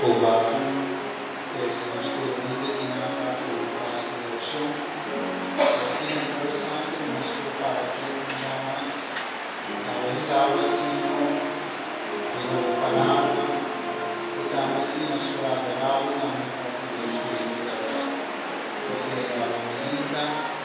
Jehova. Pues nos tur humilde i nan bou di su direkshon. Asina interesante nos por para ketu un bia mas. Awe Sabat, Señor, riba bo Palabra, i tambe si nos por adorá bo tambe pa ku bo Spiritu ta bai. P'esei awe mainta.